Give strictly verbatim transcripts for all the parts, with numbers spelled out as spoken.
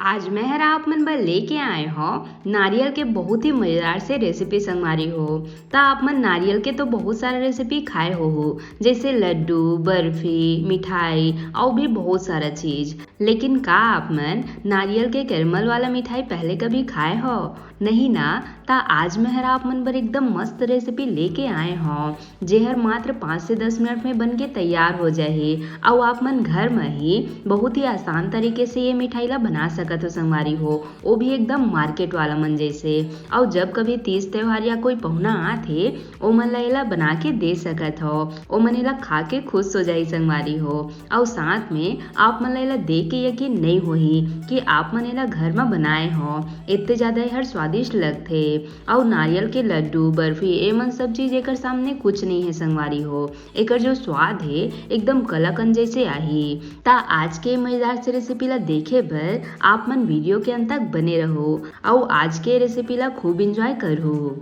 आज मैं हर आप मन बर लेके आए हौं नारियल के बहुत ही मजेदार से रेसिपी संगवारी हो। त आप मन नारियल के तो बहुत सारा रेसिपी खाए होहू, जैसे लड्डू, बर्फी, मिठाई, अउ भी बहुत सारा चीज। लेकिन का आप मन नारियल के कैरमल वाला मिठाई पहले कभी खाए हो? नहीं ना? त आज मैं हर आप मन बर एकदम मस्त रेसिपी लेके आए हौं, जेहर मात्र पाँच से दस मिनट में बन के तैयार हो जाही। अउ आप मन घर म ही बहुत ही आसान तरीके से ये मिठाई ला बना सकत हो संगवारी हो, वो भी एकदम मार्केट वाला मन जैसे। अउ जब कभी तीज त्योहार या कोई पहुना आथे, ओमन ला एला बना के दे सकत हो, ओमन एला खा के खुश हो जाही संगवारी हो। अउ साथ में आप मन ला एला देख के यकीन नइ होही कि आप मन एला घर म बनाए हो, इतने ज्यादा एहर स्वादिष्ट लगथे। अउ नारियल के लड्डू, बर्फी, एमन सब चीज एकर सामने कुछ नहीं है संगवारी हो। एकर जो स्वाद हे, एकदम कलाकंद जैसे आही। त आज के मजेदार से रेसिपी ला देखे बर आप मन वीडियो के अंत तक बने रहो अउ आज के रेसिपी ला खूब एंजॉय करहू।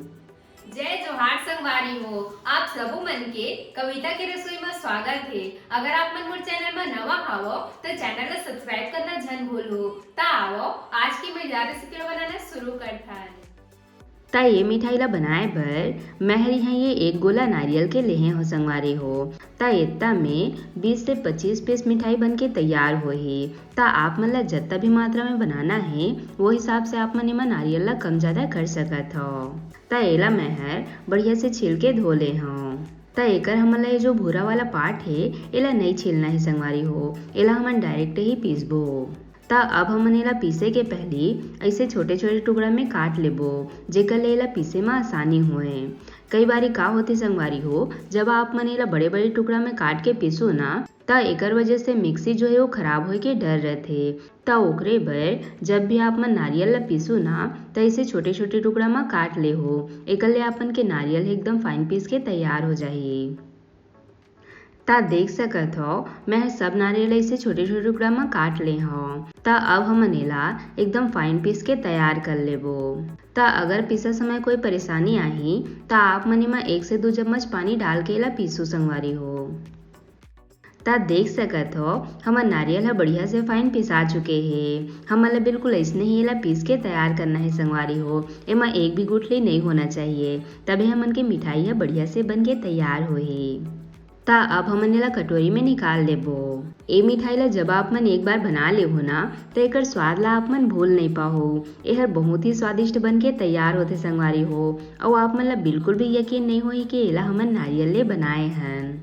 जय जोहार संगवारी हो, आप सबो मन के कविता के रसोई म स्वागत हे। अगर आप मन मोर चैनल म नवा हावो, त चैनल ला सब्सक्राइब करना झन भूलहू। त आवो, आज की मजेदार रेसिपी ला बनाना शुरू करथन। त ये मिठाई ला बनाए बर मैं हर इहाँ ये एक गोला नारियल के लेहे हो संगवारी हो। त एत्ता में बीस से पच्चीस पीस मिठाई बन के तैयार होही। त आप मन ला जत्ता भी मात्रा में बनाना हे, वो हिसाब से आप मन एमा नारियल ला कम ज्यादा कर सकत हो। त एला मैं हर बढ़िया से छिल के धो ले हौं। त एकर हमन ला ये जो भूरा वाला पार्ट हे, एला नइ छीलना हे संगवारी हो, एला हमन डायरेक्ट ही पीसबो। त अब हमन एला पीसे के पहली ऐसे छोटे-छोटे टुकड़ा में काट लेबो, जेकर ले एला पीसे म आसानी होए। कई बारी का होथे संगवारी हो, जब आप मन एला बड़े-बड़े टुकड़ा में काट के पीसो ना, त एकर वजह से मिक्सी जो हे वो खराब होए के डर रहथे। त ओकरे बर जब भी आप मन नारियल ला पीसो ना, त ऐसे छोटे-छोटे टुकड़ा म काट लेहो, एकर ले आपन के नारियल एकदम फाइन पीस के तैयार हो जाही। त देख सकत हो, मैं ह सब नारियल ऐसे छोटे-छोटे टुकड़ा म काट ले हौं। त अब हमन एला एकदम फाइन पीस के तैयार कर लेबो। त अगर पीसत समय कोई परेशानी आही, त आप मन एमा एक से दू चम्मच पानी डाल के एला पीसू संगवारी हो। त देख सकत हो, हमर नारियल ह बढ़िया से फाइन पिसा चुके हे। हमन ला बिल्कुल अइसने ही एला पीस के तैयार करना हे संगवारी हो। एमा एक भी गुठली नइ होना चाहिए, तभे हमन के मिठाई ह बढ़िया से बन के तैयार होही। त अब हमन एला कटोरी में निकाल लेबो। ए मिठाई ला जब आप मन एक बार बना लेहू ना, त एकर स्वाद ला आप मन भूल नइ पाहू। एहर बहुत ही स्वादिष्ट बन के तैयार होथे संगवारी हो, अउ आप मन ला बिल्कुल भी यकीन नइ होही कि एला हमन नारियल ले बनाए हन।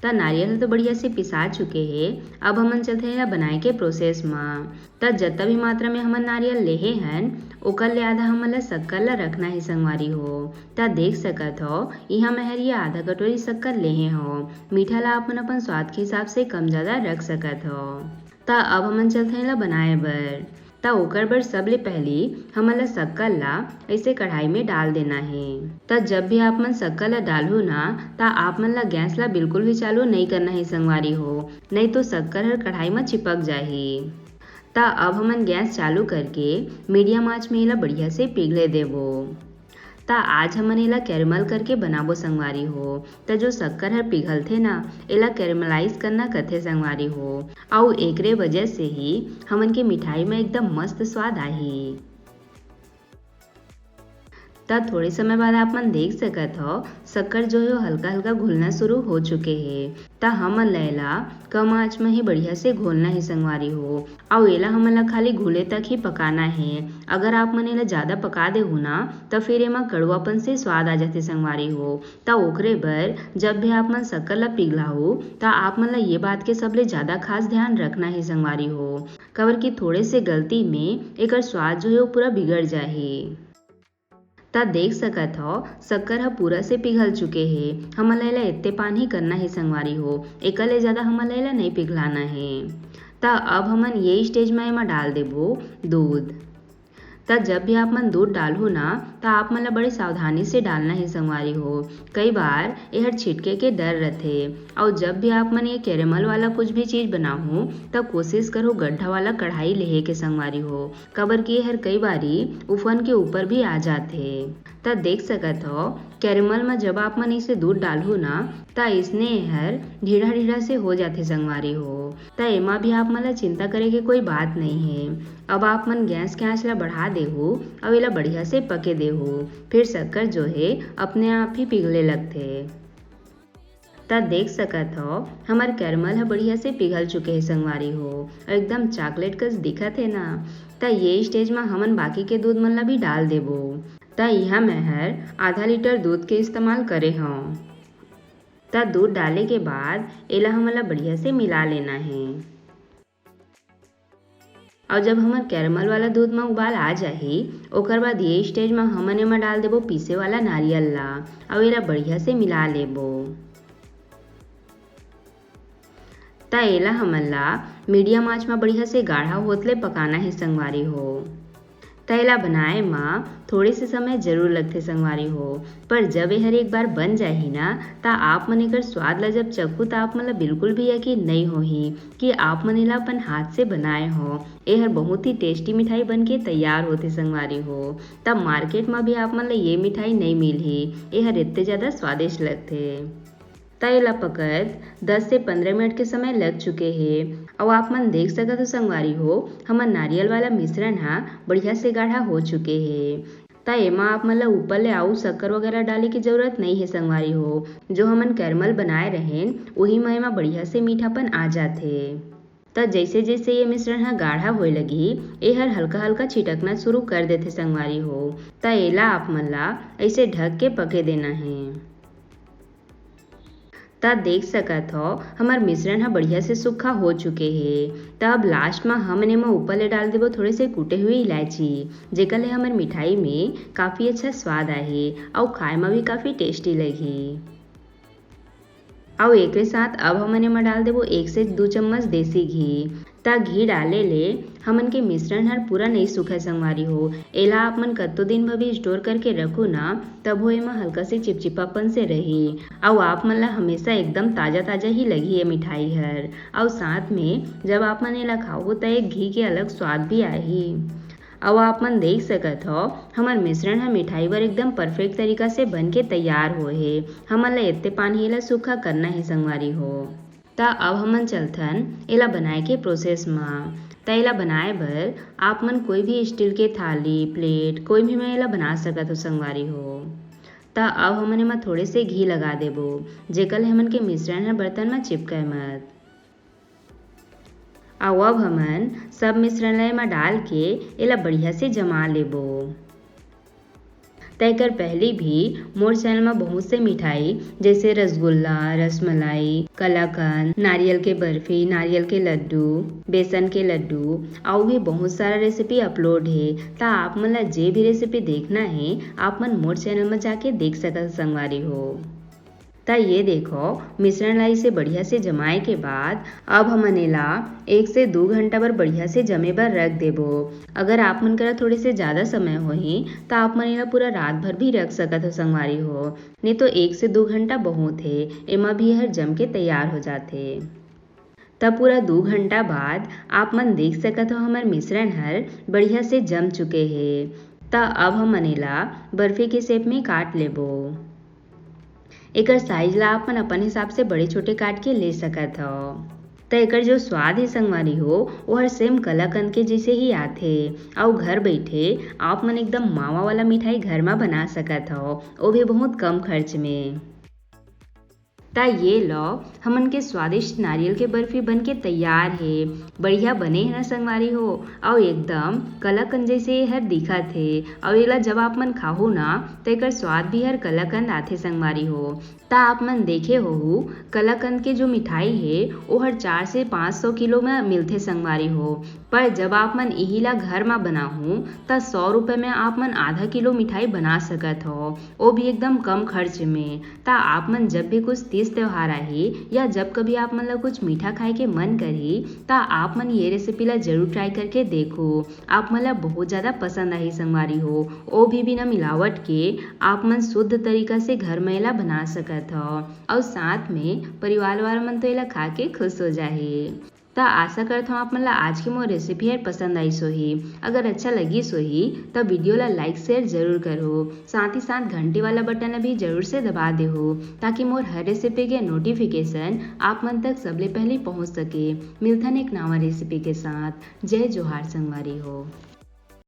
त नारियल ह तो बढ़िया से पिसा चुके हे। अब हमन चलथन एला बनाए के प्रोसेस म। त जतका भी मात्रा में हमन नारियल लेहे हन, ओकर ले आधा हमन ला शक्कर ला रखना हे संगवारी हो। त देख सकत हो, इहाँ मैं हर ये आधा कटोरी शक्कर लेहे हौं। मीठा ला आप मन अपन स्वाद के हिसाब से कम ज्यादा रख सकत हो। त अब हमन चलथन एला बनाए बर। त ओकर बर सबले पहली हमन ला शक्कर ला ऐसे कढ़ाई में डाल देना हे। त जब भी आप मन शक्कर ला डालहू ना, त आप मन ला गैस ला बिल्कुल भी चालू नइ करना हे संगवारी हो, नइ तो शक्कर हर कढ़ाई म चिपक जाही। त अब हमन गैस चालू करके मीडियम आंच में एला बढ़िया से पिघले देबो। त आज हमन एला कैरमल करके बनाबो संगवारी हो। त जो शक्कर हर पिघलथे ना, एला कैरमलाइज करना कथे संगवारी हो। अउ एकरे वजह से ही हमन के मिठाई में एकदम मस्त स्वाद आही। त थोड़े समय बाद आप मन देख सकत हो, शक्कर जो हे वो हल्का हल्का घुलना शुरू हो चुके हे। त हमन ला एला कम आंच में ही बढ़िया से घोलना हे संगवारी हो। अउ एला हमन ला खाली घुले तक ही पकाना हे। अगर आप मन एला ज्यादा पका देहू ना, त फिर एमा कड़वापन से स्वाद आ जाथे संगवारी हो। त ओकरे बर जब भी आप मन शक्कर ला पिघलाहू, त आप मन ला ये बात के सबले ज्यादा खास ध्यान रखना हे संगवारी हो, काबर कि थोड़े से गलती में एकर स्वाद जो हे वो पूरा बिगड़ जाही। त देख सकत हो, शक्कर ह पूरा से पिघल चुके हे। हमन ला एला एत्ते पान ही करना हे संगवारी हो, एकर ले ज्यादा हमन ला एला नइ पिघलाना हे। त अब हमन ये स्टेज म एमा डाल देबो दूध। त जब भी आप मन दूध डालहू ना, त आप मन ला बड़े सावधानी से डालना हे संगवारी हो। कई बार एहर छिटके के डर रथे, अउ जब भी आप मन ये कैरेमल वाला कुछ भी चीज बनाहू, त कोशिश करहू गड्ढा वाला कढ़ाई लेहे के संगवारी हो, काबर कि एहर कई बारी उफन के ऊपर भी आ जाथे। त देख सकत हो, कैरेमल म जब आप मन इसे दूध डालहू ना, त इसने एहर ढीढ़ा ढीढ़ा से हो जाथे संगवारी हो। त एमा भी आप मन ला चिंता करे के कोई बात नहीं है। अब आप मन गैस के आंच ला बढ़ा देहू, अउ एला बढ़िया से पके देहू। फिर शक्कर जो है अपने आप ही पिघले लगथे। त देख सकत हव, हमर कैरेमल ह बढ़िया से पिघल चुके हे संगवारी हो, अउ एकदम चॉकलेट कस दिखत हे ना। त ये स्टेज म हमन बाकी के दूध मन ला भी डाल देबो। त इहाँ मैं हर आधा लीटर दूध के इस्तेमाल करे हव। त दूध डाले के बाद एला हमन ला बढ़िया से मिला लेना हे। अउ जब हमर कैरेमल वाला दूध म उबाल आ जाही, ओकर बाद ये स्टेज म हमन एमा डाल देबो पीसे वाला नारियल ला, अउ एला बढ़िया से मिला लेबो। त एला हमन ला मीडियम आंच म बढ़िया से गाढ़ा होत ले पकाना हे संगवारी हो। त एला बनाए म थोड़े से समय जरूर लगथे संगवारी हो, पर जब एहर एक बार बन जाही ना, त आप मन एकर स्वाद ला जब चखहू, त आप मन ला बिल्कुल भी यकीन नइ होही कि आप मन एला अपन हाथ से बनाए हो। एहर बहुत ही टेस्टी मिठाई बन के तैयार होथे संगवारी हो। त मार्केट म भी आप मन ला ये मिठाई नइ मिलही, एहर एत्ते ज्यादा स्वादिष्ट लगथे। त एला पकत दस से पंद्रह मिनट के समय लग चुके हे। अउ आप मन देख सकत हो संगवारी हो, हमर नारियल वाला मिश्रण ह बढ़िया से गाढ़ा हो चुके हे। त एमा आप मन ला ऊपर ले अउ शक्कर वगैरह डाले के जरूरत नइ हे संगवारी हो। जो हमन कैरेमल बनाए रहेन, उही म एमा बढ़िया से मीठापन आ जाथे। त जैसे जैसे ये मिश्रण ह गाढ़ा होए लगही, एहर हल्का हल्का छिटकना शुरू कर देथे संगवारी हो। त एला आप मन ला ऐसे ढक के पके देना हे। त देख सकत हव, हमर मिश्रण ह बढ़िया से सूखा हो चुके हे। त अब लास्ट म हमन एमा ऊपर ले डाल देबो थोड़े से कूटे हुए इलायची, जेकर ले हमर मिठाई में काफी अच्छा स्वाद आही अउ खाए म भी काफी टेस्टी लगही। अउ एकरे साथ अब हमन एमा डाल देबो एक से दू चम्मच देसी घी। त घी डाले ले हमन के मिश्रण हर पूरा नइ सूखय संगवारी हो। एला आप मन कतको दिन बर भी स्टोर करके रखो ना, तभो एमा हल्का से चिपचिपापन से रही। अउ आप मन ला हमेशा एकदम ताजा-ताजा ही लगही ये मिठाई हर। अउ साथ में जब आप मन एला खाहू, त एक घी के अलग स्वाद भी आही। अउ आप मन देख सकत हव, हमर मिश्रण ह मिठाई बर एकदम परफेक्ट तरीका से बन के तैयार होए हे। हमन ला एत्ते पान ही एला सूखा करना हे संगवारी हो। त अब हमन चलथन एला बनाए के प्रोसेस म। त एला बनाए बर आप मन कोई भी स्टील के थाली, प्लेट, कोई भी म एला बना सकत हो संगवारी हो। त अब हमन एमा थोड़े से घी लगा देबो, जेकर ले हमन के मिश्रण ह बर्तन म चिपकय मत। अउ अब हमन सब मिश्रण ला एमा डाल के एला बढ़िया से जमा लेबो। त एकर पहली भी मोर चैनल म बहुत से मिठाई, जैसे रसगुल्ला, रसमलाई, कलाकंद, नारियल के बर्फी, नारियल के लड्डू, बेसन के लड्डू, अउ भी बहुत सारा रेसिपी अपलोड हे। त आप मन ला जे भी रेसिपी देखना हे, आप मन मोर चैनल म जाके देख सकत संगवारी हो। त ये देखो, मिश्रण ला इसे बढ़िया से जमाए के बाद अब हमन एला एक से दू घंटा बर बढ़िया से जमे बर रख देबो। अगर आप मन करा थोड़े से ज्यादा समय होही, त आप मन एला पूरा रात भर भी रख सकत हो संगवारी हो, नहीं तो एक से दू घंटा बहुत हे, एमा भी हर जम के तैयार हो जाथे। त पूरा दू घंटा बाद आप मन देख सकत हो, हमर मिश्रण हर बढ़िया से जम चुके हे। त अब हमन एला बर्फी के शेप में काट लेबो। एकर साइज ला आप मन अपन हिसाब से बड़े छोटे काट के ले सकत हव। त एकर जो स्वाद हे संगवारी हो, ओहर सेम कलाकंद के जैसे ही आथे। अउ घर बैठे आप मन एकदम मावा वाला मिठाई घर मा बना सकत हव, वो भी बहुत कम खर्च में। त ये लो, हमन के स्वादिष्ट नारियल के बर्फी बन के तैयार हे। बढ़िया बने हे ना संगवारी हो? अउ एकदम कलाकंद जैसे ये हर दिखत हे। अउ एला जब आप मन खाहू ना, त एकर स्वाद भी हर कलाकंद आथे संगवारी हो। त आप मन देखे होहू, कलाकंद के जो मिठाई हे, ओहर चार से पाँच सौ किलो में मिलथे संगवारी हो। पर जब आप मन इही ला घर मा बनाहू, त सौ रुपए में आप मन आधा किलो मिठाई बना सकत हो, वो भी एकदम कम खर्च में। त आप मन जब भी कुछ तीज त्योहार आही या जब कभी आप मन ला कुछ मीठा खाए के मन करही, त आप मन ये रेसिपी ला जरूर ट्राई करके देखो। आप मन ला बहुत ज्यादा पसंद आही संगवारी हो। वो भी बिना मिलावट के आप मन शुद्ध तरीका से घर में एला बना सकत हो, और साथ में परिवार वाला मन तो एला खा के खुश हो जाही। त आशा करत हूँ आप मन ला आज के मोर रेसिपी हर पसंद आइस होही। अगर अच्छा लगिस होही त वीडियो ला लाइक शेयर जरूर करहू, साथ ही साथ घंटी वाला बटन ला भी जरूर से दबा देहू, ताकि मोर हर रेसिपी के नोटिफिकेशन आप मन तक सबले पहले पहुंच सके। मिलथन एक नवा रेसिपी के साथ। जय जोहार संगवारी हो।